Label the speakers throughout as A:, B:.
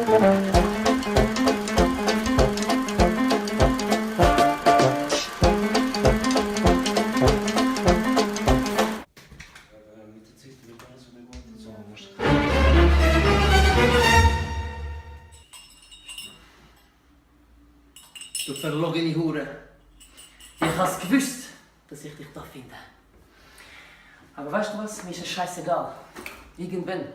A: Du verlogene Hure. Ich hab's gewusst, dass ich dich da finde. Aber weißt du was? Mir ist es scheißegal. Irgendwann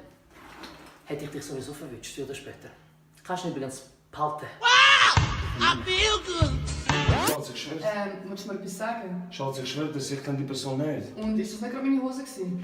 A: hätte ich dich sowieso verwünscht, früher oder später. Du kannst ihn übrigens behalten.
B: Wow! I feel good!
C: Schatz, ich schwöre.
D: Willst du mir etwas sagen?
C: Schatz, ich schwöre, dass ich die Person nicht.
D: Und ist das nicht gerade meine Hose gewesen?